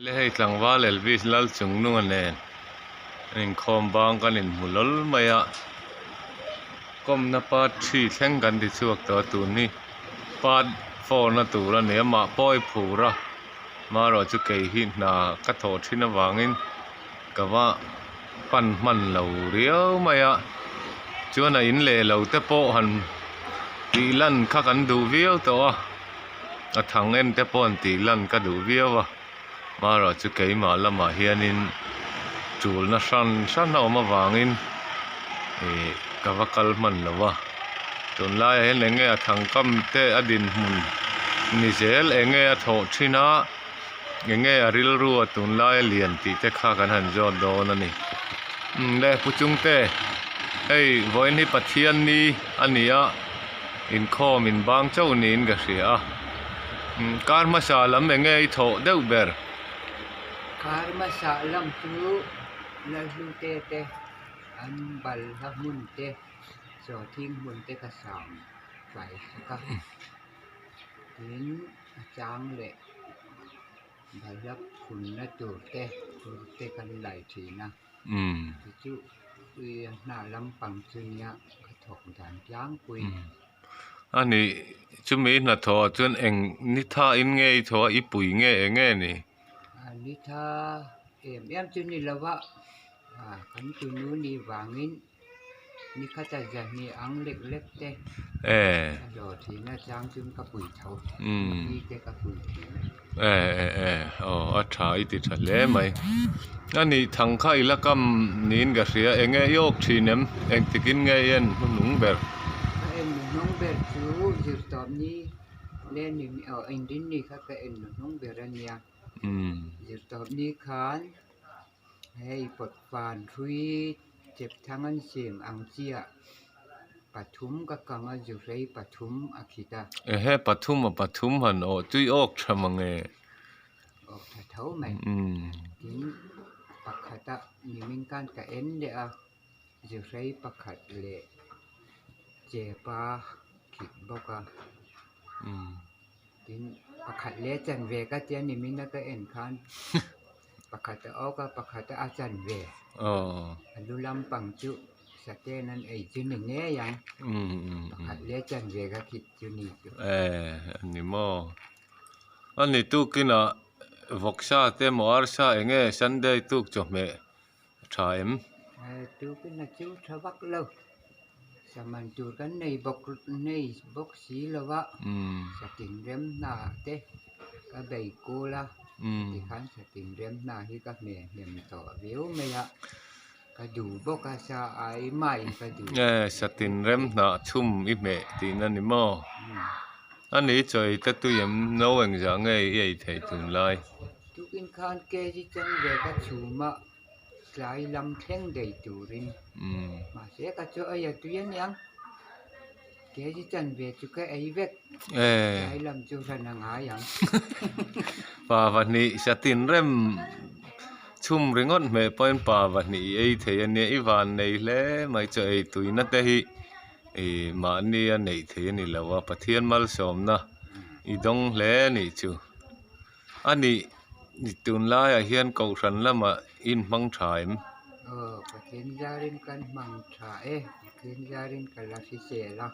Le hei tlangval Elvis Lalchungnunga nen an inkhawm bang kan inhmu lawl mai a, kawmna part three thleng kan ti chhuak tawh a tun hi part four na tur a ni a mah pawh i phur a marawh chu kei hi hna ka thawh thin avangin ka va pan hman lo riau mai a chuan a in leh lo te pawh han tih lan kha kan duh viau tawh a. A thang en te pawh an tih lan ka duh viau a marawh chu keimah lamah hianin tulna hran hran a awm avangin ih ka va kal hman lo va tunlaiah hian eng nge a thang kam te a dinhmun ni zel eng nge a thawh thin a eng nge a rilru a tunlai a lian tih te kha kan han zawt dawn a ni umm le pu chungte hei vawiin hi Pathianni a ni a. Inkhawm in bang chauh niin ka hria a. Kar hmasa lam eng nge i thawh deuh ber? Kar hmasa lam chu Lalhlute te an balhla hmun te sawhthing hmun te ka sam fai sak a. Tin a chang leh balhla phunna tur te tur te kan lai thin a. Ti chu hna lampang chu nia ka thawk dan tlangpui. A ni chumi hnathawh ah chuan eng ni tha in nge i thawh a i pui nge eng nge ni? Ni tha em em chu ni lo a kan tunu ni vangin Ni khata zahnih ang lek lek te a hlawh thin a chang chuan ka pui tho mi te ka pui thin a. E e e aw a tha i ti tha hle mai a nih thang kha i la kam niin ka hria eng nge i awk thin em engtikin nge i en hnuhnung ber. Ka en hnuhnung ber chu zirtawp ni le ni aw engtin ni kha ka en hnuhnung ber a nia zirtawp ni khan Hei pawtfan hrui chep thang an siam ang chiah pathum ka kang a zu hrei pathum a khit a. Ehe pathum a pathum han awh tui awk tha mange. Awk tha tho mai. Tin pakhat a nimin khan ka en leh a zu hrei pakhat leh chepa khit bawk a. Tin pakhat leh chanve ka tia nimin a ka en khan. Pakhat a awk a, pakhat a chan ve. A lu lampang chu saten an ei chu ni ngei ang. Pakhat leh chan ve ka khit chu ni chu. Eh, a ni maw. A ni tukinah vawksa te maw arsa eng nge Sunday tuk chawhmeh tha em? Eh, tukinah chu tha vak lo. Saman tur kan nei bawk nei bawk si lo va, satin rem hna te ka bei kul a, tikhan satin rem hna hi ka hmeh hnem tawh viau mai a, ka duh bawk a sa ai mai ka duh. E satin rem hna chhum i hmeh tihna ni maw? A ni chawi te tui em no engzah nge i ei theih tunlai? Tukin khan kg chang ve ka chhum a. Tlai lam thleng daih turin mahse ka chaw ei a tui aniang kg chanve chu ka ei vek tlai lam chu hran a ngai ang. Pa pahnih satin rem chhum ringawt hmeh pawhin pa pahnih i ei thei ania i van nei hle mai chaw ei tuina te hi ih mahni a neih thei a ni lo a Pathian malsawmna i dawng hle a nih chu a nih. Tunlaiah hian kohhran lamah i inhmang tha em? Aw, Pathian zarin kan hmang tha e, Pathian zarin ka la hrisel a.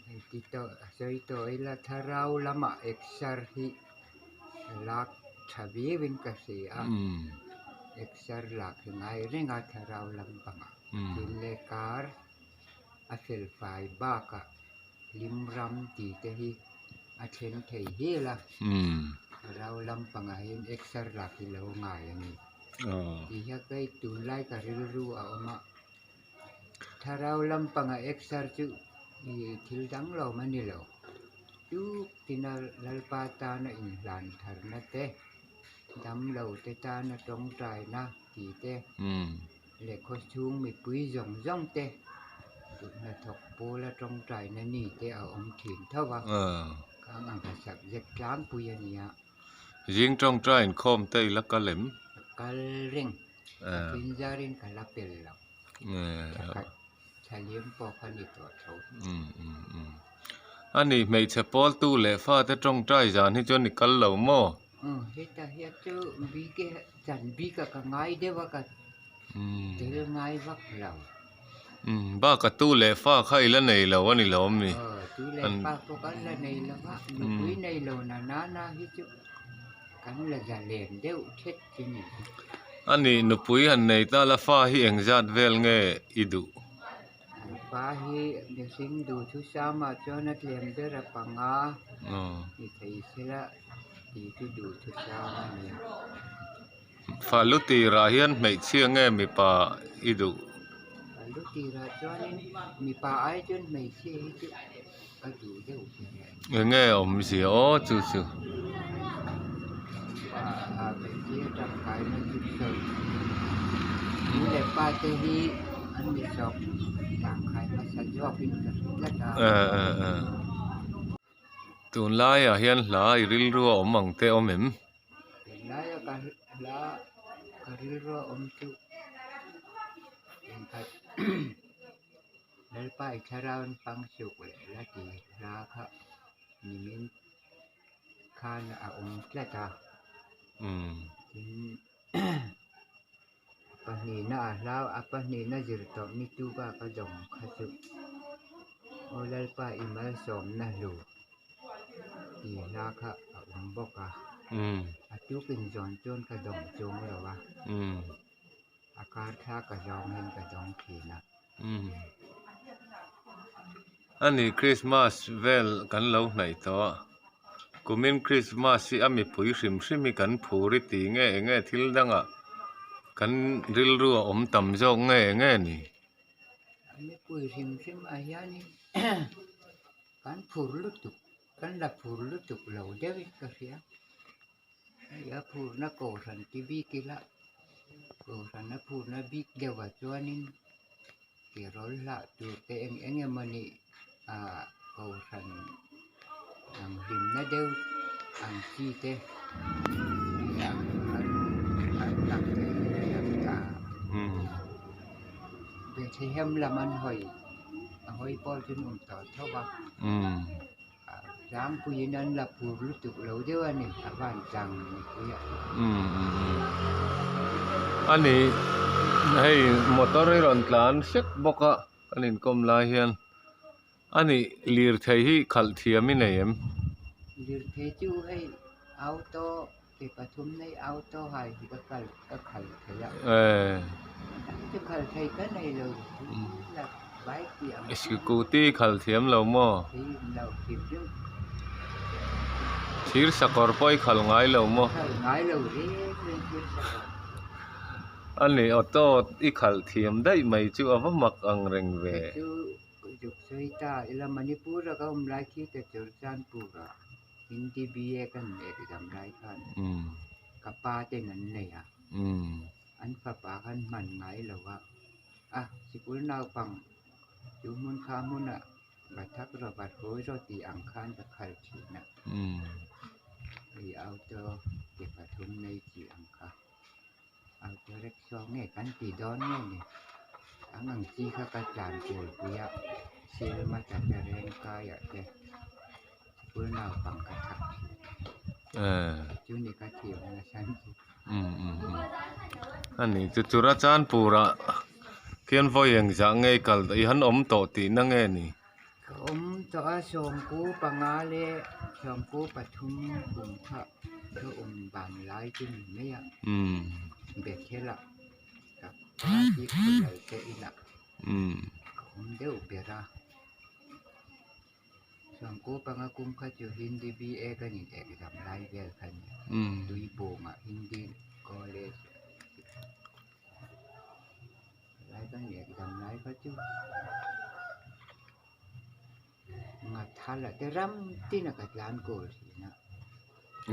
Hei ti tawh a sawi tawh ila thlarau lamah exer hi ka lak tha viauin ka hria a, exer lak hi ngai reng a thlarau lampangah thil leh kar a fel fai bakah hlim ram tih te hi a then thei hial a rau lampangah hian exer lak hi lo ngai a ni tih hian hei tunlai ka rilru a awm a thlarau lampangah exer chu ih thil dang lo a ni lo tuk tina lalpa tana inhlan tharna te damlo te tana tawngtaina tih te leh khawchhung mipui zawng zawng te kut hnathawk pawl a tawngtaina ni te a awm thin tho a khang ang ka subject tlangpui a nia. Zing tawngtai inkhawm te i la kal em? Ka kal reng a thin zarin ka la pel lo thakhat thlaliam pawh kha ni tawh tho. A ni hmeichhe pawltu leh fate tawngtai zan hi chuan i kal lo maw? Heta hian chu bike chan bik a ka ngai deuh a ka tel ngai vak lo. Bak a tu leh fa kha i la nei lo a ni lo a mi? Aw tu leh fa pawh kan la nei lo a, nupui nei lo na nana hi chu kan la zalen deuh thet chu ni. A nih nupui han nei ta la fa hi engzat vel nge i duh? Pa hi mihring duhthusam ah chuan a tlem ber a panga ni thei sela tih chu duhthusam a ni. Fa lu tirah hian hmeichhia nge mipa i duh? Fa lu tirah chuanin mipa ai chuan hmeichhia hi chu ka duh deuh ber a ni. Enge awmzia aw chu chu? Pa hmeichhia tangkaina chu sawi nu leh pa te hi an mi zawk tangkai hmasa zawkin ka hre tlat a. Tunlaiah hian hla i rilru a awm ang te awm em? Tunlaia ka hla ka rilru a awm chu engkhat Lalpa i thlarau an pang suk leh la ti hla kha nimin khan a awm tlat a. Tin pahnihna a hla a pahnihna zir tawh ni tuka ka dawng kha chu Aw Lalpa i malsawmna hlu tih hla kha a awm bawk a. A tukin zawn chuan ka dawng chuang lo a. A kar thla ka zawng hian ka dawng thin a. A ni Christmas vel kan lo hnaih tawh a, kumin Christmas hi a mipui hrim hrim hi kan phur i ti nge enge thil dangah kan rilru a awm tam zawk nge enge ni? A mipui hrim hrim ah hianin kan phur lutuk, kan la phur lutuk lo deuhin ka hria. Hei a phurna kohhran ti bik ila kohhran a phurna bik deuhah chuanin tirawl hlah tur te eng eng emawni ah kohhran ang hlimna deuh ang chi te an lang thei in a lang ta Bethlehem lam an hawi a hawi pawh chu an awm tawh tho va. Tlangpuiin an la phur lutuk lo deuh a ni, a van tlang mipui ah. A ni, hei motor hi rawn tlan hrep bawk a, kan inkawm lai hian a ni lirthei hi khalh thiam i nei em? Lirthei chu hei auto ke pathum nei auto hai hi ka kal ka khal thei a, chu khal thei ka nei lo bike tih ang chi. Scooty khal thiam lo maw? Thiam lo hrim hrim. Thir sakawr pawh i khal ngai lo maw? Khal ngai lo reng reng thir sakawr. A ni auto i khal thiam daih mai chu a va mak ang reng ve. Chu zuk sawi ta ila Manipur a ka awm lai khi ka Churachandpur ah Hindi BA kan exam lai khan ka pa ten an nei a, an fapa khan hman ngai lo a. A sikul naupang chu hmun kha hmunah va thak rawh va hruai rawh tih ang khan ka khal thin a. Hei auto ke pathum nei tih ang kha auto rickshaw nge kan ti dawn nge ni ang ang chi kha ka tlan kual pui a silma tata reng kaiah te sikul naupang ka thak thin chu ni ka thiam nasa chu. A ni chu Churachandpur-ah khian vawi engzah nge i kal i han awm tawh tihna nge ni? Ka awm tawh a sawmku panga leh sawmku pathum kum kha ka awm ban lai chu ni mai a Bethel-ah ka pa hi khawlal te inah ka awm deuh ber a. Sawmku panga kum kha chu Hindi BA ka nih exam lai vel kha nia. Tuibungah Hindi College lai ka nih exam lai kha chu Ngathala te ram tin a ka tlan kawl thin a.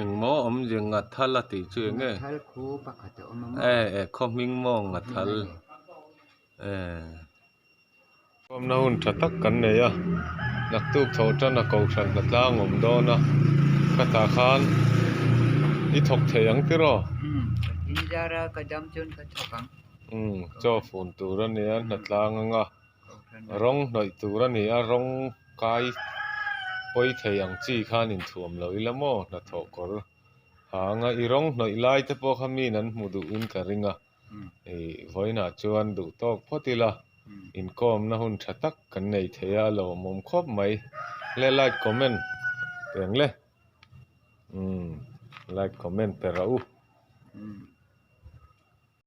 Engmaw awmzia Ngathala tih chu eng nge? Ngathal khu pakhat a awm a maw? E e khaw hming maw Ngathal? E. Kawmna hun tha tak kan nei a, naktuk thawh tan a kohhran hna tlang awm dawn a, khatah khan i thawk thei ang tiraw? Umm, in zara ka dam chuan ka thawk ang. Umm, chaw fun tur a nia hna tlang anga rawng hnawih tur a ni a, rawng kai pawi thei ang chi khan inthuam lo ila maw hnathawh kawr. Tha anga i rawng hnawih lai te pawh kha miin an hmu duhin ka ring a, ih vawiinah chuan duh tawk phawt ila inkawmna hun tha tak kan nei thei a, a lawmawm khawp mai. Le like comment teng le, umm like comment pe rawh u.